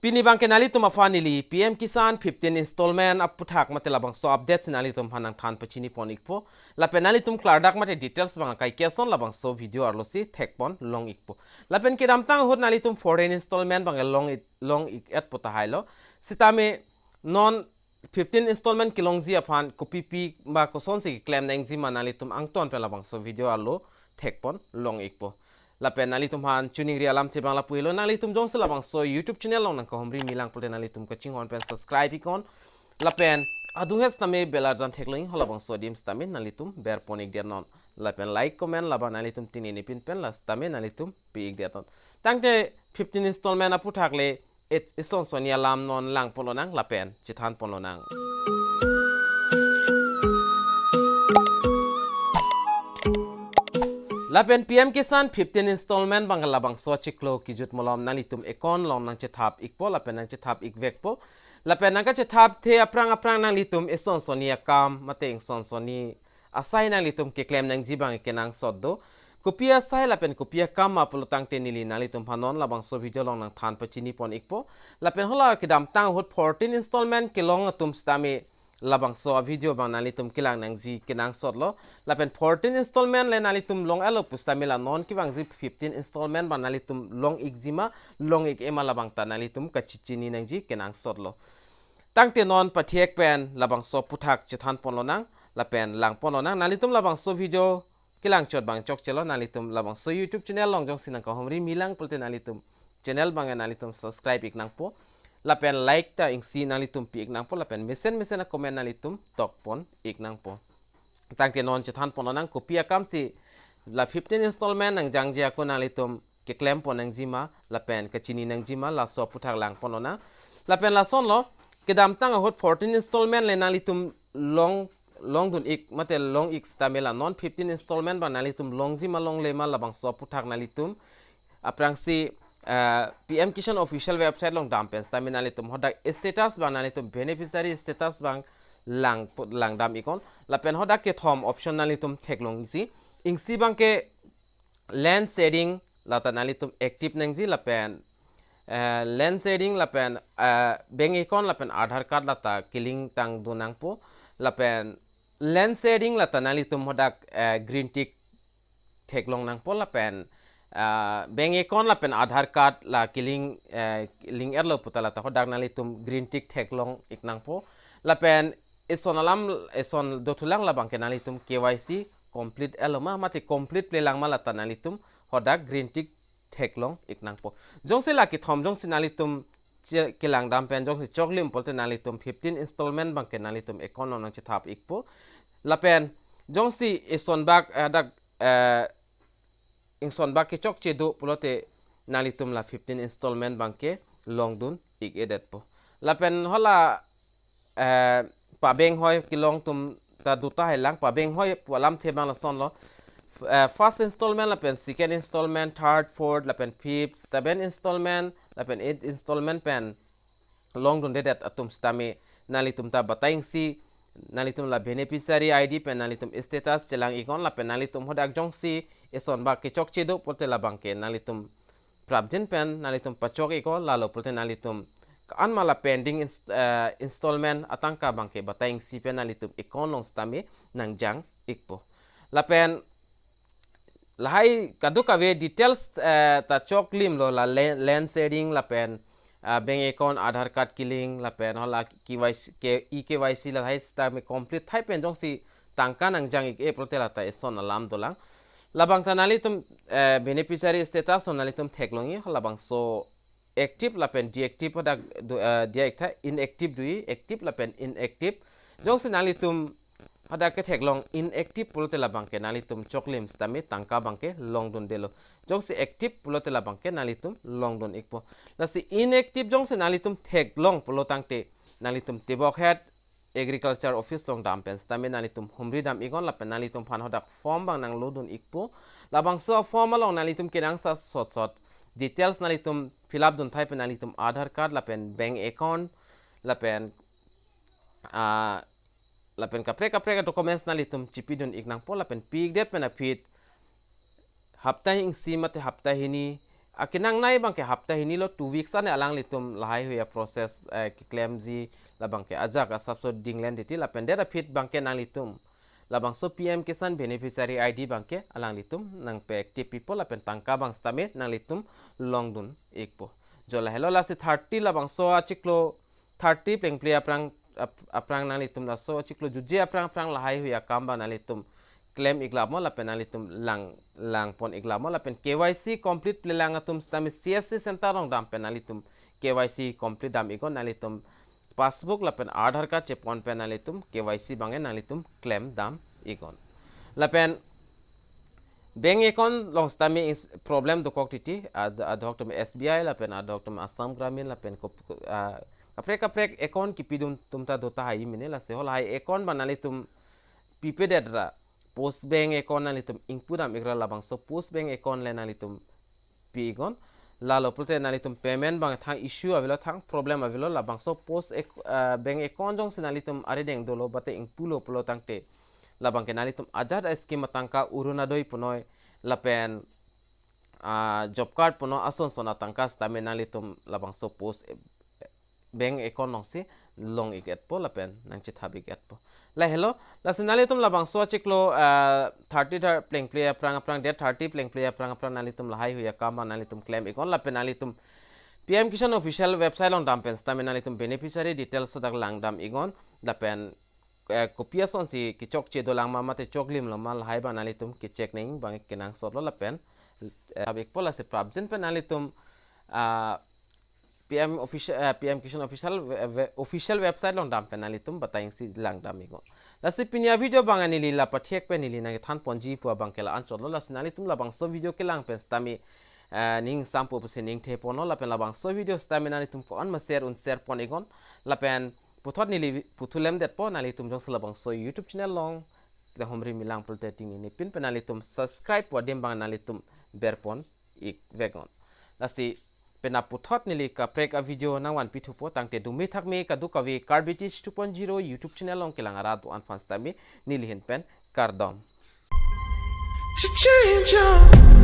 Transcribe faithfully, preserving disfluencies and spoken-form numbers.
Pini abangke nanglitum aphan neli P M Kisan fifteen installment aputhak mate labangso update si nanglitum aphan nangthan pachini pon ikpo. Lapen nanglitum klardak mate details abang akai ke ason labangso video arlo si thek pon long ikpo. Lapen kedamtang ahut nanglitum fourteen installment abang long ik, long ik-et pu tahai lo. Sitame non fifteen installment kelongji aphan kopi pi ba kosonsi keklem nangji ma nanglitum angton pen labangso video arlo thek pon long ikpo. Lapen nanglitum aphan choningri alamthe abang lapu helo, nanglitum jongsi labangso YouTube channel along nangkahumri milang pulote nanglitum kachinghon pen subscribe iknon. Lapen adung het sitame bell arjan theklong ik, halabangso adim sitame nanglitum ber pon ik det non. Lapen like, comment labang nanglitum tini nipin pen la sitame nanglitum pi ik det non. Tangte fifteen installment aputhak le et ison soni alam non lang pon lonang lapen chethan pon lonang. Lapen P M Kisan fifteen installment abang labangso chiklo kejut malom nanglitum account along nangchethap ikpo lapen nangchethap ik vekpo. Lapen nangkachethapthe aphrang aphrang nanglitum ison soni akam mate ingson soni asai nanglitum keklem nangji abang kenangsot do. Kopi asai lapen kopi akam ma pulo tangte neli nanglitum aphan non labangso video along nangthan pachini pon ikpo. Lapen hala kedamtang ahut fourteen installment kelong atum sitame labangso avideo abang nanglitum kelang nangji kenangsot lo. Lapen fourteen installment le nanglitum long-etlo pusitame la non kevangji fifteen installment abang nanglitum long ikji ma, long ik-e ma labang ta nanglitum kachechini nangji kenangsot lo. Tangte non pathek pen labangso aputhak chethan pon lonang lapen lang pon lonang. Nanglitum labangso video kelang chot abang chokchelo, nanglitum labangso YouTube channel along jongsi nangkahumri milang pulote nanglitum channel abang nanglitum subscribe ik nangpo. Lapen like ta isi nanglitum pi ik nangpo lapen mesen mesen acomment nanglitum tok pon ik nangpo. Tangte non chethan pon lonang kopi akam si la fifteen installment nangjangji ako nanglitum keklem pon nangji ma lapen kachini nangji ma laso aputhak lang pon lonang. Lapen lason lo, kedamtang ahut fourteen installment le nanglitum long, longdun ik mate long ik sitame la non fifteen installment abang nanglitum longji ma longle ma labangso aputhak nanglitum aphrangsi, eh, P M Kisan official website along dam pen sitame nanglitum hadak status abang nanglitum beneficiary status abang lang pu-, lang dam iknon. Lapen hadak kethom option nanglitum theklongji. Isi abangke land sharing lata nanglitum active nangji lapen, eh, land sharing lapen, eh, bank account lapen Aadhaar card lata kelink tangdun nangpo. Lapen land sharing lata nanglitum hadak, eh, green tick theklong nangpo lapen, eh, bank account lapen Aadhaar card la kelink, eh, link-etlo puta lata hadak nanglitum green tick theklong ik nangpo. Lapen ison alam, ison dothulang labangke nanglitum K Y C complete-etlo ma mate complete-le lang ma lata nanglitum hadak green tick theklong ik nangpo. Jongsi la kethom jongsi nanglitum che-, kelang dam pen jongsi choklim pulote nanglitum fifteen installment abangke nanglitum account along nangchethap ikpo. Lapen jongsi ison bak, eh, dak, eh, ingson bak kechokche do pulote nanglitum la fifteen installment abangke longdun ik-edetpo. Lapen hala, eh, pabeng hoi kelong atum ta do tahai lang, pabeng hoi pu alamthe abang lasonlo. F-, eh, first installment lapen second installment, third, fourth lapen fifth, seventh installment lapen eighth installment pen longdundedet atum sitame nanglitum ta batai isi, nanglitum la beneficiary I D pen nanglitum status chelang iknon lapen nanglitum hadak jongsi ison bak kechokche do pulote labangke nanglitum prapjin pen nanglitum pachok iknon, lalo pulote nanglitum ko-an ma la pending ins-, eh, installment atangka abangke batai isi pen nanglitum account along sitame nangjang ikpo. Lapen lahai kadokave details, eh, ta choklimlo, la le-, land sharing lapen, ah, bank account, Aadhaar card kelink lapen hala K Y C, K-, e K Y C lahai sitame complete thai pen jongsi tangka nangjang ik-e pulote lata ison alam dolang. Labang ta nanglitum, eh, beneficiary status along nanglitum theklongji, halabangso active lapen deactive hadak do, eh, diya ik tha, inactive do-i, active lapen inactive. Jongsi nanglitum hadak ketheklong inactive pulote labangke nanglitum choklim sitame tangka abangke longdundelo. Jongsi active pulote labangke nanglitum longdun ikpo. Lasi inactive jongsi nanglitum theklong pulo tangte nanglitum tebokhet Agriculture Office along dam pen sitame nanglitum humri dam iknon lapen nanglitum aphan hadak form abang nanglodun ikpo. Labangso form along nanglitum kenangsot sot details nanglitum fill up dun thai pen nanglitum Aadhaar card lapen bank account lapen, ah, lapen kaprek kaprek documents nanglitum chipidun ik nangpo lapen pi-ikdet pen aphi hapta isi mate hapta hini akenangnei abangke hapta hini lo, two weeks ane alanglitum lahaihui a-process, eh, keklemji labangke ajak asapso dinglen titi, lapen det aphi abangke nanglitum labangso P M Kisan beneficiary I D abangke alanglitum nangpe-active pipo lapen tangka abang sitame nanglitum longdun ikpo. Jo lahelo, lasi thirty labangso achiklo thirty plengple aphrang ap-, aphrang nanglitum laso achiklo jutje aphrang aphrang lahaihui akam abang nanglitum klem iklamo lapen nanglitum lang, langpon iklamo lapen K Y C complete plelang atum sitame C S C center along dam pen nanglitum K Y C complete dam iknon, nanglitum passbook lapen Aadhaar card chepon pen nanglitum K Y C abang nanglitum klem dam iknon. Lapen bank account along sitame ins-, problem dokok titi, ad-, adhoc atum S B I lapen adhoc atum Assam Gramin lapen kop-, ah, kaprek kaprek account kipidun atum ta do tahai mene, lasi halahai account abang nanglitum pipedet ra post bank account nanglitum ingpu dam ikra labangso post bank account le nanglitum pi iknon. Lalo pulote nanglitum payment abang thang issue avelo, thang problem avelo, labangso post ac-, ah, bank account jongsi nanglitum arideng dolo bate ingpulo pulo tangte labangke nanglitum ajat a-scheme atangka, Orunodoi punoi lapen, ah, job card punoi, ason son atangka sitame nanglitum labangso post, eh, bank account alongsi long ik-etpo lapen nangchethap ik-etpo. Lahelo, lasi nanglitum labangso achiklo, ah, thirty thir-, plengple aphrang aphrang, det thirty plengple aphrang aphrang nanglitum lahaihui akam abang nanglitum klem iknon lapen nanglitum P M Kisan official website along dam pen sitame nanglitum beneficiary details ladak lang dam iknon lapen, eh, kopi asonsi kechokche dolang ma mate choklimlo ma lahai abang nanglitum ke-check nangji abang kenangsotlo lapen, eh, abikpo, lasi prapjin pen nanglitum, ah, P M official, eh, P M Kisan official we-, we-, official website along dam pen nanglitum batai si lang dam iknon. Lasi pini a-video abang neli la pathek pen neli nangkethan ponji pu abangke la-anchotlo, lasi nanglitum labangso video kelang pen sitame, eh, ning sampo pusi ning the ponlo lapen labangso video sitame nanglitum ko-an ma share un share pon iknon lapen puthot neli puthulem detpo, nanglitum jongsi labangso YouTube channel along kehumri milang pulote tingni pin pen nanglitum subscribe pu adim abang nanglitum berpon ikveknon. Lasi penap puthot neli kaprek a-video nangvanpi thupo, tangte dumi thakme kadokave Karbi Teach two point zero YouTube channel along kelang arat do-an aphan sitame neli ahin pen kardom. To change your